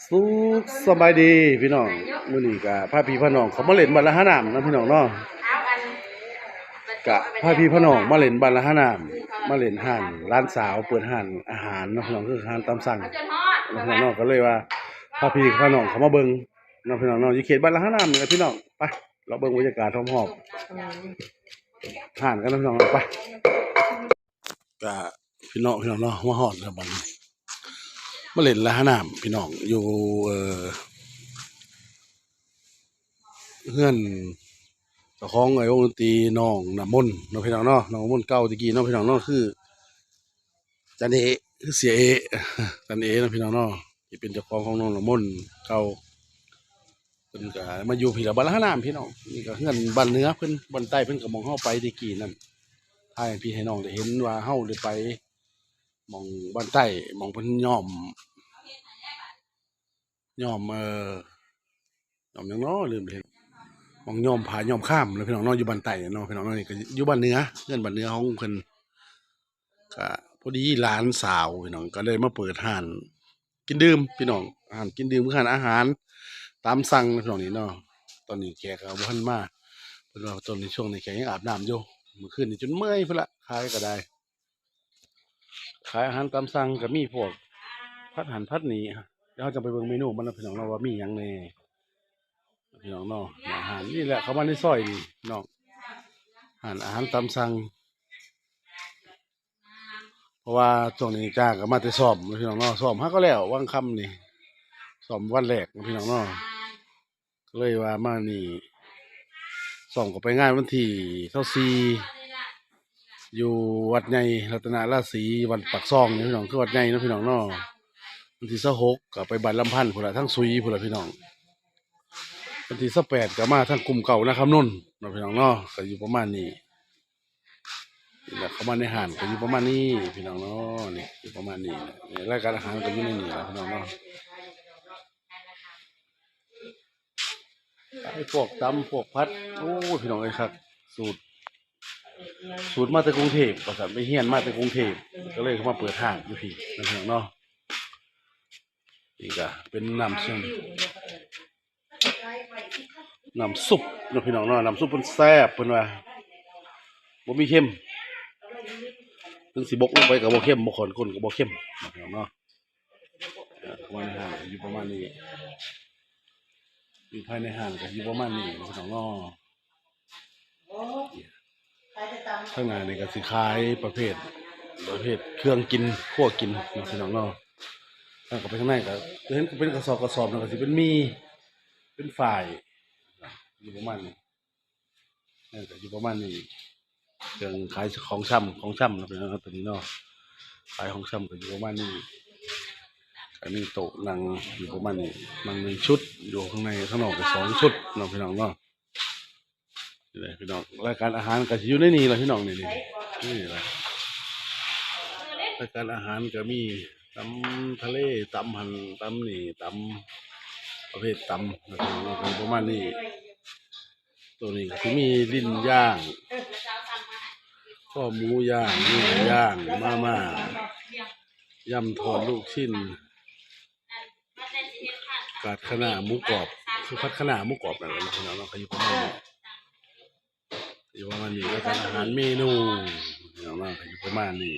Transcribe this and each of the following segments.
ສຸກສະບາຍດີພີ່ນ້ອງ, ມື້ນີ້ກະພາພີ່ພານ້ອງເຂົ້າມາຫຼິ້ນບ້ານລະຫານ້ຳເນາະພີ່ນ້ອງເນາະ. ກະພາພີ່ພານ້ອງມາຫຼິ້ນບ້ານລະຫານ້ຳ, ມາຫຼິ້ນຮ້ານ ຫຼານສາວເປີດຮ້ານອາຫານເນາະພີ່ນ້ອງ, ຄືຮ້ານຕາມສັ່ງເນາະພີ່ນ້ອງເນາະ. ກະເລີຍວ່າພາພີ່ພານ້ອງເຂົ້າມາເບິ່ງເນາະພີ່ນ້ອງເນາະ, ຢູ່ເຂດບ້ານລະຫານ້ຳນີ້ແຫຼະພີ່ນ້ອງ. ໄປ ເລາະເບິ່ງບັນຍາກາດຮອບໆ ອືມ ຮ້ານກັນເນາະພີ່ນ້ອງເນາະ. ໄປ ກະພີ່ນ້ອງ ພີ່ນ້ອງເນາະ, ມາຮອດແລ້ວບັດນີ້ ມາຫຼິ້ນລະຫານ້ຳພີ່ນ້ອງ ຢູ່ ເອີ ເຮືອນເຈົ້າຂອງໄອ້ວົງດົນຕີ ນ້ອງນ້ຳມົນເນາະພີ່ນ້ອງເນາະ, ນ້ອງນ້ຳມົນເກົ່າແຕ່ກີ້ເນາະພີ່ນ້ອງເນາະ, ຄືຈັນເອ ຄືເສຍເອ ຈັນເອເນາະພີ່ນ້ອງເນາະ, ທີ່ເປັນເຈົ້າຂອງຂອງນ້ອງນ້ຳມົນເກົ່າ. ເພິ່ນກະມາຢູ່ພີ້ລະ ບ້ານລະຫານ້ຳພີ່ນ້ອງ. ນີ້ກະເຮືອນບ້ານເໜືອເພິ່ນ, ບ້ານໃຕ້ເພິ່ນກະໝ່ອງເຮົາໄປແຕ່ກີ້ນັ້ນ, ຖ່າຍໃຫ້ພີ່ໃຫ້ນ້ອງໄດ້ເຫັນວ່າເຮົາໄດ້ໄປໝ່ອງບ້ານໃຕ້ ໝ່ອງເພິ່ນຍ້ອມ ຍ້ອມ ເອີ ຍ້ອມຫຍັງເນາະ ລືມໄປ. ໝ່ອງຍ້ອມຜ້າຍ້ອມຄາມເນາະພີ່ນ້ອງເນາະ, ຢູ່ບ້ານໃຕ້ເນາະພີ່ນ້ອງເນາະ. ນີ້ກະຢູ່ບ້ານເໜືອ, ເຮືອນບ້ານເໜືອຂອງເພິ່ນ. ກະພໍດີຫຼານສາວພີ່ນ້ອງ ກະໄດ້ມາເປີດຮ້ານກິນດື່ມພີ່ນ້ອງ, ຮ້ານກິນດື່ມ ຮ້ານອາຫານຕາມສັ່ງພີ່ນ້ອງນີ້ເນາະ. ຕອນນີ້ແຂກກະບໍ່ທັນມາ, ເພິ່ນວ່າຕອນນີ້ ຊ່ວງນີ້ແຂກຍັງອາບນ້ຳຢູ່, ມື້ຄືນນີ້ຈົນເມື່ອຍພຸ້ນລະ. ຂາຍກະໄດ້ ຂາຍອາຫານຕາມສັ່ງ ກະມີພວກຜັດຫັ້ນຜັດນີ້, ດຽວເຮົາຈະໄປເບິ່ງເມນູມັນເນາະພີ່ນ້ອງເນາະ ວ່າມີຫຍັງແດ່. ພີ່ນ້ອງເນາະ ອາຫານນີ້ແຫຼະ ເຂົ້າມາໃນຊອຍນີ້ເນາະ, ຮ້ານອາຫານຕາມສັ່ງ. ເພາະວ່າຊ່ວງນີ້ຈ້າກະມາແຕ່ຊ້ອມເນາະພີ່ນ້ອງເນາະ, ຊ້ອມຫາກະແລ້ວວັງຄຳນີ້, ຊ້ອມວັນແລກເນາະພີ່ນ້ອງເນາະ. ກະເລີຍວ່າມານີ້ ຊ້ອມກະໄປງານວັນທີຊາວສີ່ ຢູ່ວັດໃຫຍ່ລັດຕະນະລາສີ ວັດປາກຊ່ອງນີ້ພີ່ນ້ອງ, ຄືວັດໃຫຍ່ເນາະພີ່ນ້ອງເນາະ. ວັນທີຊາວຫົກກະໄປບ້ານລຳພັນພຸ້ນລະ ທາງສຸຍພຸ້ນລະພີ່ນ້ອງ. ວັນທີຊາວແປດກະມາທາງກຸ່ມເກົ່ານາຄຳນົນເນາະພີ່ນ້ອງເນາະ. ກະຢູ່ປະມານນີ້ ນີ້ແຫຼະ ເຂົ້າມາໃນຮ້ານກະຢູ່ປະມານນີ້ພີ່ນ້ອງເນາະ, ນີ້ຢູ່ປະມານນີ້ແຫຼະ. ນີ້ລາຍການອາຫານກະຢູ່ໃນນີ້ແຫຼະພີ່ນ້ອງເນາະ. ຂາຍພວກຕຳພວກຜັດ ໂອ້ຍ ພີ່ນ້ອງເອີຍ ຄັກ ສູດ ສູດມາແຕ່ກຸງເທບ ວ່າຊັ້ນ, ໄປຮຽນມາແຕ່ກຸງເທບ ກະເລີຍເຂົ້າມາເປີດຮ້ານຢູ່ພີ້ເນາະພີ່ນ້ອງເນາະ. ນີ້ກະເປັນນ້ຳຊຸບ ນ້ຳຊຸບເນາະພີ່ນ້ອງເນາະ, ນ້ຳຊຸບເພິ່ນແຊບ ເພິ່ນວ່າບໍ່ມີເຄັມ, ເຖິງຊິບົກລົງໄປກະບໍ່ເຄັມ ບໍ່ຂ້ອນກົ້ນກະບໍ່ເຄັມເນາະພີ່ນ້ອງເນາະ. ເອີ ປະມານນັ້ນ ຢູ່ປະມານນີ້ ຢູ່ພາຍໃນຮ້ານກະຢູ່ປະມານນີ້ເນາະພີ່ນ້ອງເນາະ. ທາງໜ້ານີ້ກະຊິຂາຍປະເພດ ປະເພດເຄື່ອງກິນ ຄົວກິນເນາະພີ່ນ້ອງເນາະ. ທາງເຂົ້າໄປທາງໃນກະຈະເຫັນເປັນກະສອບ ກະສອບ ແລ້ວກະຊິເປັນໝີ່ ເປັນຝ້າຍ ຢູ່ປະມານນີ້. ເອີ ກະຢູ່ປະມານນີ້ ເຄື່ອງຂາຍຂອງຊຳ ຂອງຊຳເນາະພີ່ນ້ອງເນາະ ໂຕນີ້ເນາະ, ຂາຍຂອງຊຳກະຢູ່ປະມານນີ້. ກະມີໂຕະນັ່ງຢູ່ປະມານນີ້ ນັ່ງໜຶ່ງຊຸດ ຢູ່ຂ້າງໃນ ຂ້າງນອກກະສອງຊຸດເນາະພີ່ນ້ອງເນາະ. ນີ້ແຫຼະພີ່ນ້ອງ ລາຍການອາຫານກະຊິຢູ່ໃນນີ້ລະພີ່ນ້ອງ. ນີ້ ນີ້ ນີ້ແຫຼະ ລາຍການອາຫານກະມີຕຳທະເລ ຕຳຫັ້ນຕຳນີ້ ຕຳປະເພດຕຳນະພີ່ນ້ອງ ກະປະມານນີ້. ໂຕນີ້ກະຊິມີລີ້ນຍ່າງ ຄໍໝູຍ່າງ ເນື້ຢ່າງ ມາມ່າ ຍຳທອດລູກຊິ້ນ ກາດຄະນ້າໝູກອບ ຄືຜັດຄະນ້າໝູກອບນັ້ນແຫຼະເນາະ ພີ່ນ້ອງເນາະ. ກະຢູ່ປະມານນີ້ ຢູ່ປະມານນີ້ ລາຍການອາຫານເມນູ ພີ່ນ້ອງເນາະ ກະຢູ່ປະມານນີ້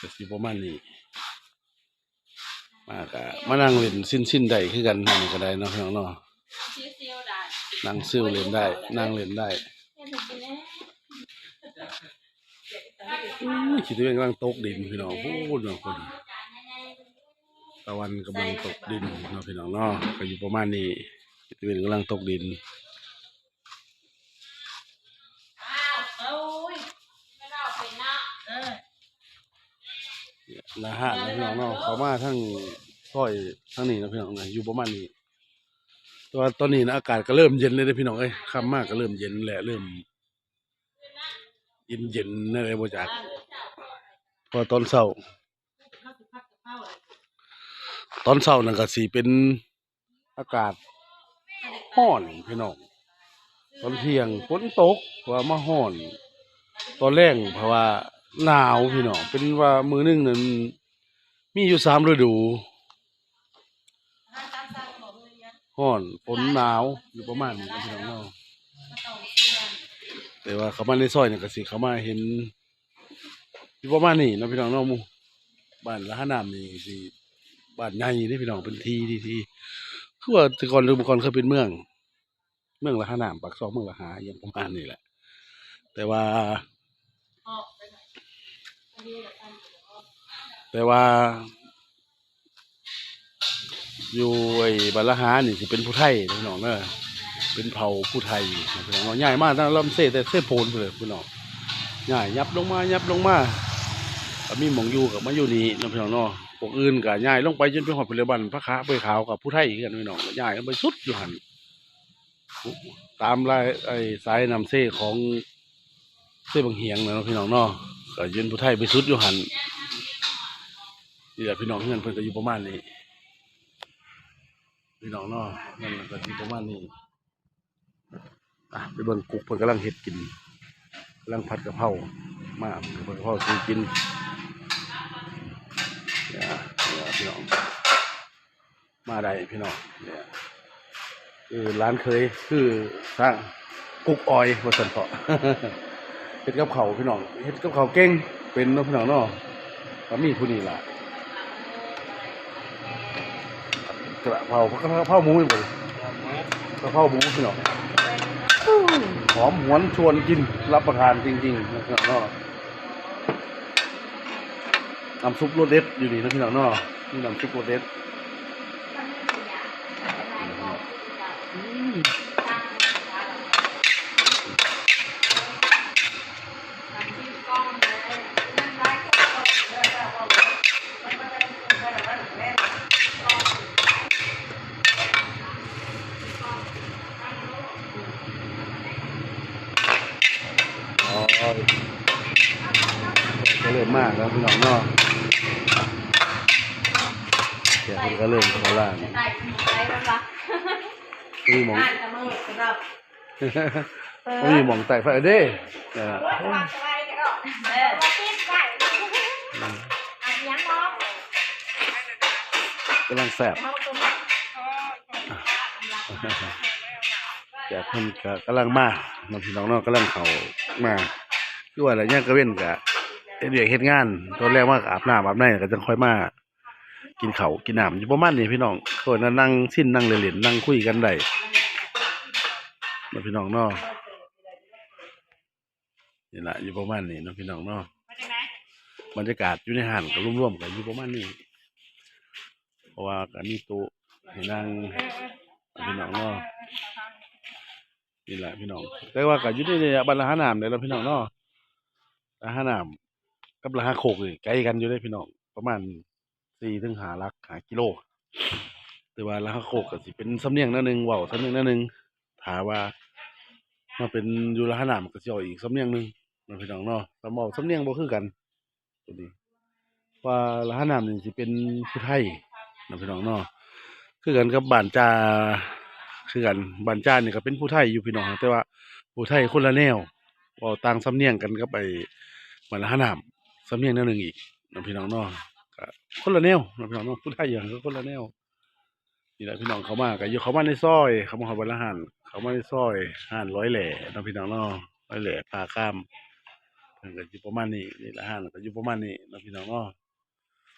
ກະຊິປະມານນີ້. ມາກະມານັ່ງຫຼິ້ນຊິ້ນໆໄດ້ຄືກັນ ອັນນີ້ກະໄດ້ເນາະ ພີ່ນ້ອງເນາະ. ນັ່ງຊິວຫຼິ້ນໄດ້ ນັ່ງຫຼິ້ນໄດ້. ໂອ້ຍ ຂີ້ຕະເວັນກຳລັງຕົກດິນພີ່ນ້ອງ ພຸ້ນເນາະ ພຸ້ນ ຕາວັນກຳລັງຕົກດິນເນາະ ພີ່ນ້ອງເນາະ. ກະຢູ່ປະມານນີ້ ຂີ້ຕະເວັນກຳລັງຕົກດິນ. ລະຫານເນາະ ພີ່ນ້ອງເນາະ ເຂົ້າມາທາງຊອຍທາງນີ້ເນາະ ພີ່ນ້ອງເນາະ ຢູ່ປະມານນີ້. ແຕ່ວ່າຕອນນີ້ນະ ອາກາດກະເລີ່ມເຢັນແລ້ວເດ້ ພີ່ນ້ອງເອີຍ ຄ່ຳມາກະເລີ່ມເຢັນແລ້ວ ເລີ່ມເຢັນໆ ແນວໃດບໍ່ຈັກ ເພາະວ່າຕອນເຊົ້າ ຕອນເຊົ້ານັ້ນກະຊິເປັນ ອາກາດຮ້ອນພີ່ນ້ອງ ຕອນທ່ຽງຝົນຕົກ ວ່າມາຮ້ອນຕອນແລງ ເພາະວ່າໜາວພີ່ນ້ອງ. ເປັນວ່າມື້ໜຶ່ງນັ້ນ ມີຢູ່ສາມລະດູ ຮ້ອນ ຝົນ ໜາວ ຢູ່ປະມານນີ້ເນາະ ພີ່ນ້ອງເນາະ. ແຕ່ວ່າເຂົ້າມາໃນຊອຍນີ້ກໍຊິເຂົ້າມາເຫັນຢູ່ປະມານນີ້ເນາະ ພີ່ນ້ອງເນາະ. ໝູ່ບ້ານລະຫານ້ຳນີ້ຊິບ້ານໃຫຍ່ເດ້ ພີ່ນ້ອງ ເປັນທີ່ ທີ່ ທີ່ ຄືວ່າແຕ່ກ່ອນ ແຕ່ກ່ອນເຄີຍເປັນເມືອງ ເມືອງລະຫານ້ຳ ປາກຊ່ອງເມືອງລະຫາ ອີ່ຫຍັງປະມານນີ້ແຫຼະ. ແຕ່ວ່າ ແຕ່ວ່າຢູ່ໄອ້ບ້ານລະຫານີ້ຊິເປັນຜູ້ໄທເດ້ ພີ່ນ້ອງເດີ ເປັນເຜົ່າຜູ້ໄທເນາະ ພີ່ນ້ອງເນາະ. ຍ້າຍມາຕັ້ງແຕ່ລຳເຊ ແຕ່ເຊໂປນພຸ້ນເລີຍ ພີ່ນ້ອງ. ຍ້າຍຫຍັບລົງມາ ຫຍັບລົງມາ ກໍມີໝ່ອງຢູ່ ກໍມາຢູ່ນີ້ເນາະ ພີ່ນ້ອງເນາະ. ພວກອື່ນກໍຍ້າຍລົງໄປຈົນໄປຮອດພຸ້ນແຫຼະ ບ້ານພະຂາ ເປືອຍຂາວ ກໍຜູ້ໄທຄືກັນ ພີ່ນ້ອງ ກໍຍ້າຍລົງໄປສຸດຢູ່ຫັ້ນ ຕາມລາຍ ໄອ້ສາຍນ້ຳເຊຂອງເຊບັ້ງຫຽງນະເນາະ ພີ່ນ້ອງເນາະ. ກໍເປັນຜູ້ໄທໄປສຸດຢູ່ຫັ້ນນີ້ແຫຼະ ພີ່ນ້ອງ. ເຮືອນເພິ່ນກໍຢູ່ປະມານນີ້ ພີ່ນ້ອງເນາະ ເຮືອນກໍຢູ່ປະມານນີ້. ອ່ະ ໄປເບິ່ງກຸກເພິ່ນກຳລັງເຮັດກິນ ກຳລັງຜັດກະເພົາ ມາຜັດກະເພົາສູ່ກິນ. ເນຍ ເນຍ ພີ່ນ້ອງ ມາໄດ້ພີ່ນ້ອງ ເນຍ ເອີ ຫຼານເຂີຍຄືຊ່າງກຸກອອຍວ່າຊັ້ນເຖາະ. ເຮັດກັບເຂົ້າພີ່ນ້ອງ ເຮັດກັບເຂົ້າເກັ່ງ ເປັນເນາະ ພີ່ນ້ອງເນາະ. ກໍມີຜູ້ນີ້ລະ ກະເພົາ ກະເພົາໝູ ກະເພົາໝູພີ່ນ້ອງ ຫອມຫວນຊວນກິນ ຮັບປະທານຈິງໆ ເນາະ. ນ້ຳຊຸບລົດເດັດຢູ່ນີ້ເນາະ ພີ່ນ້ອງເນາະ ມີນ້ຳຊຸບລົດເດັດ. ອໍ ກໍເລີ່ມມາແລ້ວ ພີ່ນ້ອງເນາະ ແຂກເພິ່ນກໍເລີ່ມເຂົ້າຮ້ານ. ມີໝ່ອງ ບໍ່ມີໝ່ອງໄຕ້ໄຟເດ້. ເອີ ກຳລັງແຊບ ແຂກເພິ່ນກະກຳລັງມາເນາະ ພີ່ນ້ອງເນາະ ກຳລັງເຂົ້າມາ. ຄືວ່າລະ ຍາມກາງເວັນກະເຮັດວຽກເຮັດງານ ຕອນແລງມາກະອາບນ້ຳອາບໃນ ກະຈັ່ງຄ່ອຍມາ ກິນເຂົ້າກິນນ້ຳຢູ່ປະມານນີ້ພີ່ນ້ອງ. ເຂົາເອີ້ນວ່ານັ່ງຊິນນັ່ງຫຼິ້ນໆ ນັ່ງຄຸຍກັນໄດ້ເນາະ ພີ່ນ້ອງເນາະ. ນີ້ລະ ຢູ່ປະມານນີ້ເນາະ ພີ່ນ້ອງເນາະ. ບັນຍາກາດຢູ່ໃນຮ້ານກໍລວມໆ ກໍຢູ່ປະມານນີ້ ເພາະວ່າກໍມີໂຕະໃຫ້ນັ່ງ ພີ່ນ້ອງເນາະ. ນີ້ລະພີ່ນ້ອງ ແຕ່ວ່າກໍຢູ່ໃນໄລຍະບ້ານລະຫານ້ຳນີ້ລະພີ່ນ້ອງເນາະ. ລະຫານ້ຳກັບລະຫາໂຄກນີ້ໄກກັນຢູ່ເດ້ພີ່ນ້ອງ ປະມານສີ່ເຖິງຫ້າຫຼັກ ຫ້າກິໂລ. ແຕ່ວ່າລະຫາໂຄກກໍຊິເປັນສຳນຽງໜ້ອຍໜຶ່ງ ເວົ້າສຳນຽງໜ້ອຍໜຶ່ງ. ຖ້າວ່າມາເປັນຢູ່ລະຫານ້ຳກໍຊິເວົ້າອີກສຳນຽງໜຶ່ງເນາະ ພີ່ນ້ອງເນາະ. ສຳ ເວົ້າສຳນຽງບໍ່ຄືກັນ ໂຕນີ້ ວ່າລະຫານ້ຳນີ້ຊິເປັນຜູ້ໄທເນາະ ພີ່ນ້ອງເນາະ ຄືກັນກັບບ້ານຈາ ຄືກັນ ບ້ານຈານີ້ກໍເປັນຜູ້ໄທຢູ່ພີ່ນ້ອງ ແຕ່ວ່າຜູ້ໄທຄົນລະແນວ ເວົ້າຕ່າງສຳນຽງກັນກັບໄອ້ບ້ານລະຫານ້ຳ ສຳນຽງແນວໜຶ່ງອີກເນາະ ພີ່ນ້ອງເນາະ. ກໍຄົນລະແນວເນາະ ພີ່ນ້ອງເນາະ ຜູ້ໄທຫຍັງກໍຄົນລະແນວ. ນີ້ແຫຼະພີ່ນ້ອງ ເຂົ້າມາກໍຢູ່ ເຂົ້າມາໃນຊອຍ ເຂົ້າມາຮອດບ້ານລະຫານ ເຂົ້າມາໃນຊອຍຮ້ານຮ້ອຍແຫຼ້ເນາະ ພີ່ນ້ອງເນາະ ຮ້ອຍແຫຼ້ຜ້າຄາມ ເພິ່ນກໍຢູ່ປະມານນີ້. ນີ້ລະ ຮ້ານກໍຢູ່ປະມານນີ້ເນາະ ພີ່ນ້ອງເນາະ.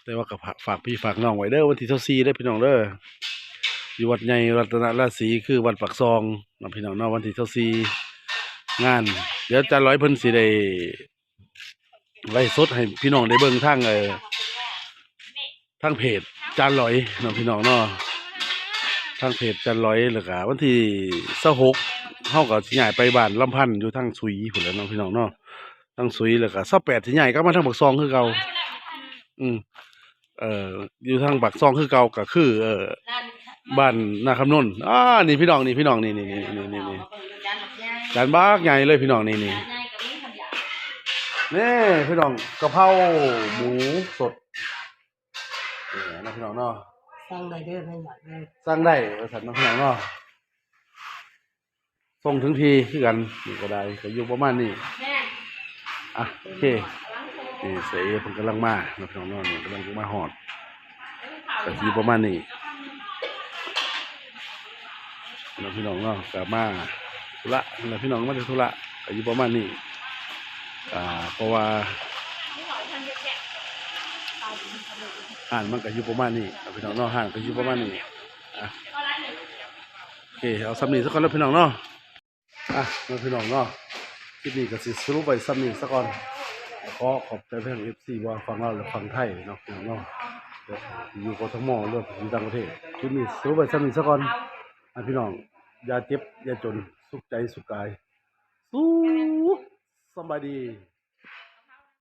ແຕ່ວ່າກໍຝາກ ຝາກພີ່ຝາກນ້ອງໄວ້ເດີ ວັນທີຊາວສີ່ເດີພີ່ນ້ອງເດີ ຢູ່ວັດໃຫຍ່ລັດຕະນະລາສີ ຄືວັດປາກຊ່ອງເນາະ ພີ່ນ້ອງເນາະ. ວັນທີຊາວສີ່ງານ ດຽວຈານລອຍເພິ່ນຊິໄດ້ ໄລຟ໌ສົດໃຫ້ພີ່ນ້ອງໄດ້ເບິ່ງທາງ ເອີ ທາງເພຈຈານລອຍເນາະ ພີ່ນ້ອງເນາະ ທາງເພຈຈານລອຍ. ແລ້ວກະວັນທີຊາວຫົກ ເຮົາກໍຊິຍ້າຍໄປບ້ານລຳພັນ ຢູ່ທາງສຸຍພຸ້ນແຫຼະເນາະ ພີ່ນ້ອງເນາະ ທາງສຸຍ. ແລ້ວກະຊາວແປດຊິຍ້າຍກັບມາທາງປາກຊ່ອງຄືເກົ່າ ອືມ ເອີ ຢູ່ທາງປາກຊ່ອງຄືເກົ່າ ກໍຄື ເອີ ບ້ານນາຄຳນົນ. ອາ ນີ້ພີ່ນ້ອງ ນີ້ພີ່ນ້ອງ ນີ້ ນີ້ ຈານບັກໃຫຍ່ເລີຍພີ່ນ້ອງ ນີ້ ນີ້ ນີ້ພີ່ນ້ອງ ກະເພົາໝູສົດ ນີ້ນະພີ່ນ້ອງເນາະ. ສັ່ງໄດ້ເດີ ໃຜຢາກໄດ້ ສັ່ງໄດ້ວ່າຊັ້ນເນາະ ພີ່ນ້ອງເນາະ. ສົ່ງເຖິງທີ່ຄືກັນ ນີ້ກໍໄດ້ ກໍຢູ່ປະມານນີ້. ອ່ະ ໂອເຄ ນີ້ເສຍເອເພິ່ນກຳລັງມາເນາະ ພີ່ນ້ອງເນາະ ນີ້ກຳລັງຈະມາຮອດ ກໍຊິຢູ່ປະມານນີ້ເນາະພີ່ນ້ອງເນາະ. ກໍມາທຸລະນະພີ່ນ້ອງ ມາແຕ່ທຸລະ ກໍຢູ່ປະມານນີ້ ອ່າ ເພາະວ່າຮ້ານມັນກໍຢູ່ປະມານນີ້ເນາະພີ່ນ້ອງເນາະ ຮ້ານກໍຢູ່ປະມານນີ້. ອ່ະ ໂອເຄ ເອົາສ່ຳນີ້ສາກ່ອນເນາະພີ່ນ້ອງເນາະ. ອ່ະ ເນາະພີ່ນ້ອງເນາະ ຄລິບນີ້ກໍຊິສະຫຼຸບໄວ້ສ່ຳນີ້ສາກ່ອນ. ຂໍຂອບໃຈໄປທາງເອັຟຊີ ບໍ່ວ່າຝັ່ງລາວ ແລະ ຝັ່ງໄທເນາະພີ່ນ້ອງເນາະ ຢູ່ ກທມ ຫຼືວ່າຢູ່ຕ່າງປະເທດ. ຄລິບນີ້ສະຫຼຸບໄວ້ສ່ຳນີ້ສາກ່ອນ. ອ່ະ ພີ່ນ້ອງ ຢ່າເຈັບຢ່າຈົນ ສຸກໃຈສຸກກາຍ ສຸກ ສຳບາຍດີ.